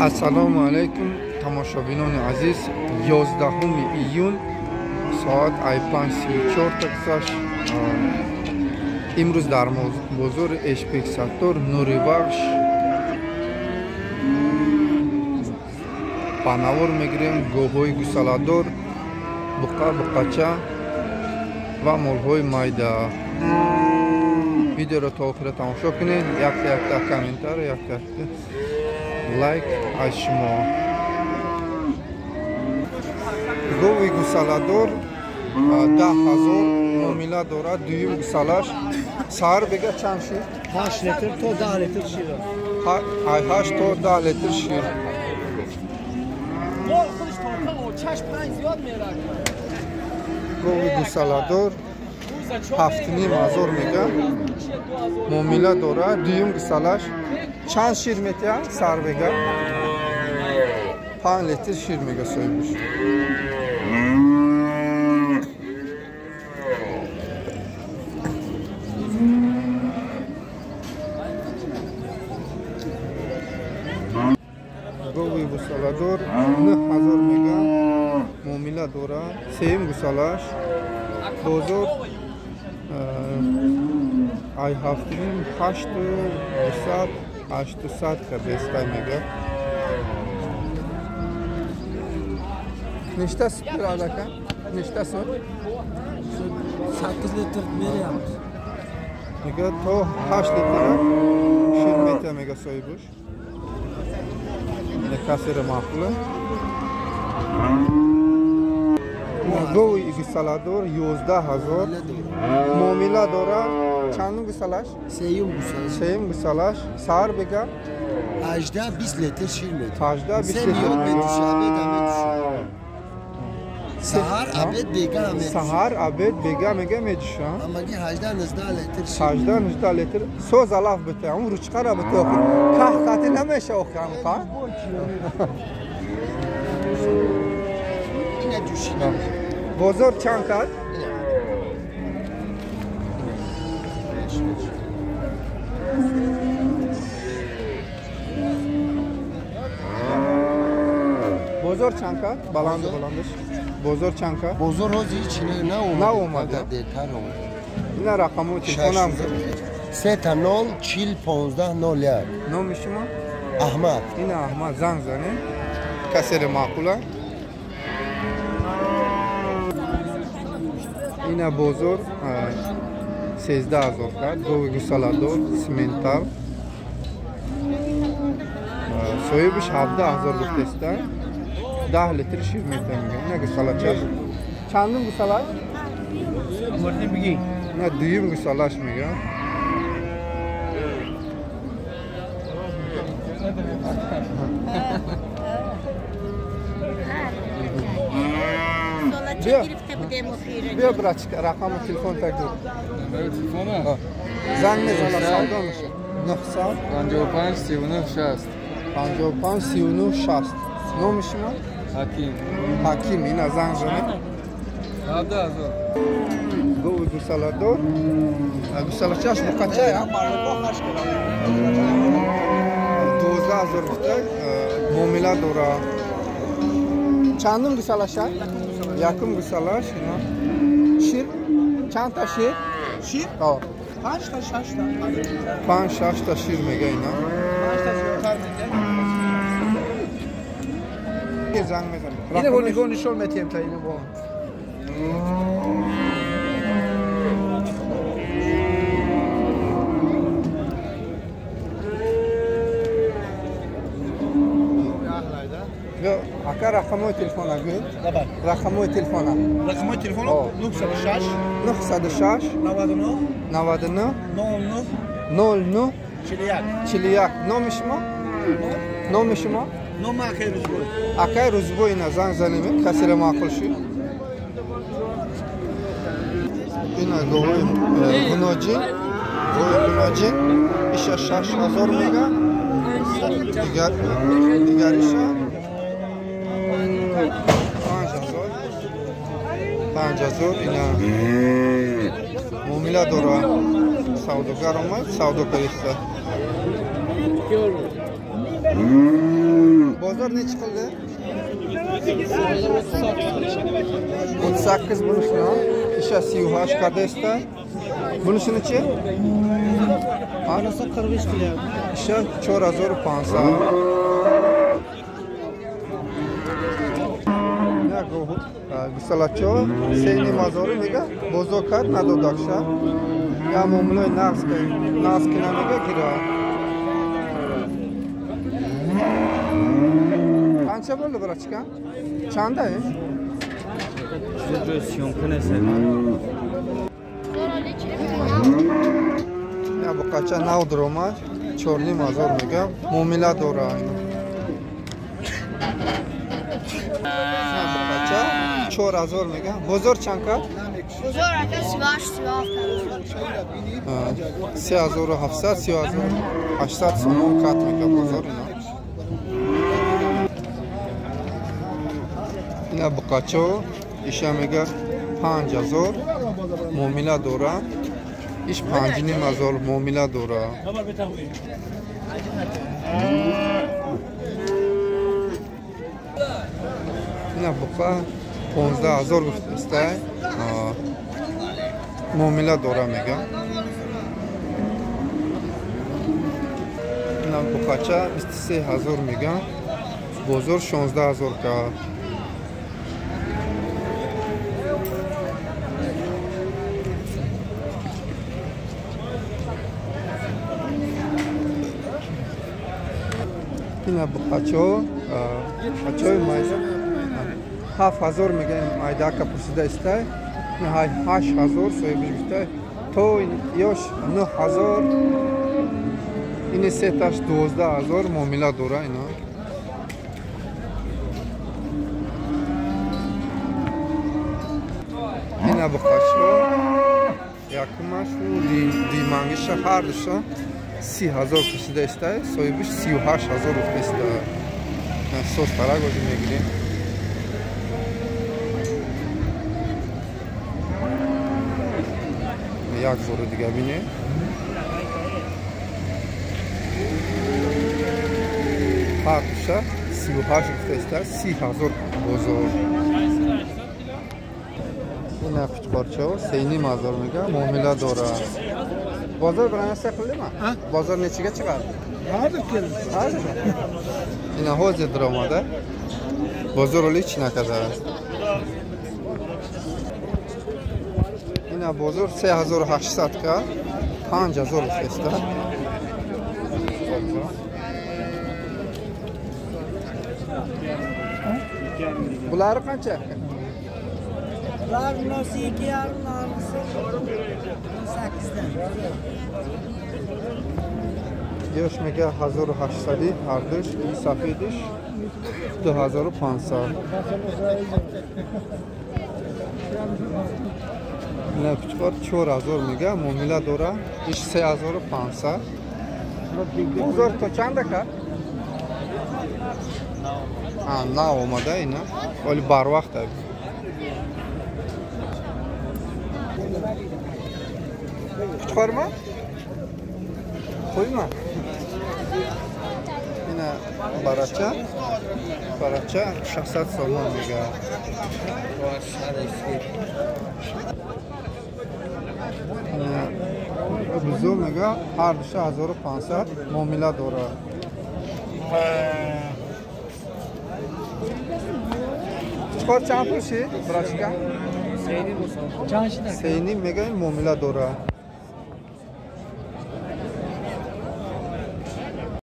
Ассалому алайкум тамошобинони азиз. 11 июн соат 5:34 гузашт. Имрӯз дар бозори Эшбек Саттор Нуривахш ба навор мегирем говҳои гусаладор, буқа, буқача ва молҳои майда. Видеоро то охира тамошо кунед. Якта якта комментар, якта якта лайк аз шумо. Гови гусаладор 10,000 муомила дорад. Дуюм гусалаш саҳар бега чанд шир? 8 литр то 10 литр шир. 8 то 10 литр шир. Гови гусаладор 7,5 ҳазор мега муомила дорад. Дуюм гусалаш чанд шир метиҳад саҳар бега? 5 литр шир мега соҳибаш. Гови гусаладор 9,000 мега муомила дорад. Сеюм гусалаш бозор ай 7,5 8,200 800 кабестай мега. Нешта сут берад ака? Нешта сут? 8 литр берamiz. Мега то 8 литр шир метиҳад мега соҳибаш. Касера маъқула. Гови гусаладор 11,000 муомила дорад. Чандум гусалаш? Сеюм гусалаш. Сеюм гусалаш. Саҳар бега? 18-20 литр шир медиҳад. 18-20 литр. Саҳар обед бега медиҳад. Саҳар обед бега мега медиҳад. Амаги 18-19 литр шир. 18-19 литр. Соз алаф бите, он ручқара бите охир. Ках қати намеша охир ҳамқа. Ина ҷӯшида. Бозор чанд кард? Бозор чанд кард? Баланду баландаш. Бозор чанд кард? Бозор ҳозир ҳеч наомад. Наомад. Дертар омад. Ина рақаму телефонам. 3 0 40 15 01. Номи шумо? Аҳмад. Ина Аҳмад занг занед. Касере маъқула. Ина бозор 13,000 кард. Гови гусаладор, симентал. Соҳибаш 17,000 гуфтеста. 10 литр шир метиҳад мега. Ина гусалачаш. Чандум гусалаш? Ина дуюм гусалаш мега. Биё братчика, рақаму телефон тагир. Занг мезана, савдо меша. 900 55 39 60. 55 39 60. Номи шумо? Ҳаким. Ҳаким, ина занг занед. 17,000. Гови гусаладор. Гусалачаш буқача? 12,000 гуфта муомила дорад. Чандум гусалаша? Якум гусалаш. Шир? Чанд та шир? Шир? 5 та 6 та. 5-6 та шир мега ина. 5 та зиёдтар медиҳад. Занг мезанад. Ина бо нигоҳ нишон метиҳем та ина бо. Ака, рақамҳои телефона гӯед. Рақамҳои телефона. Рақамҳои телефона 906 906 99 99 09 09 41 41. Номи шумо? Номи шумо? Номи акай Рӯзбой. Акай Рӯзбой, ина занг занем, касере маъқул шуд. Ина говои гуноҷин, гови гуноҷин, иша 6,000 мега, дигар дигариша 5,000, 5,000. Ина муомила дора. Савдогар омад, савдо кариста. Bozor nechi qildi? 38 bunisini. Isha 38 kadesta. Bunisini-chi? Bunisi 45 qilyapti. Isha 4500. Гусалачо сени мазору мега бозор кард надодакша. Я муомилаи нағз кина мега гира. Qancha bo'ldi brachka? Chanda? Joy syomka nesa. Ya bu qacha nav droma 4,5 мега муомила дора. Buqacha 4000 мега. Бозор чанд кард? Бозор ака 38 3700 3800 сомон кард мега бозор ина. Ина буқачо иша мега 5000 муомила дора. Иш 5500 муомила дора. Ина буқа 15000 гуфтаистай. Муомила дора мега. Ина буқача 23000 мега. Бозор 16000 кард. Ина буқачо, буқачои майда 7000 мега майдака пурсида истай. 8000 соҳибиш гуфтай. То ёш 9000, ини сеташ 12000 муомила дора ина. Ина буқачо якумашу димангиша ҳардуша 30000 пурсида истай, соҳибиш 38000 гуфта истай. Сос тарак озӣ мегирем. Як бори дига бинем. Ҳардуша 38 гуфта истай, 30000 бозор. Ина пичқорчао 3,5 мега муомила дора. Бозор bilan narsa qildimi? Bozor nechiga chiqadi? Hozir keldi. Hozir. Ина ҳозир даромада. Бозор оли чӣ накардааст? Ина бозор 3800 ка 5000 гуфтааст. Bulari qancha? Bular bunisi 2,5, narisi 8dan. Ёш мега 1800 ҳардуш, сафедиш 2500. Ина пичқор 4000 мега муомила дора, иш 3500. Бозор то чанда кард? Нав омада ина, оли барвақт аби. Пичқорма? Қӯйма? Ина барача, барача 600 сомон мега. Ина бузо мега ҳардуша 1500 муомила дора. Пичқор чанд пул шид, брачка? 3,5 мега муомила дора.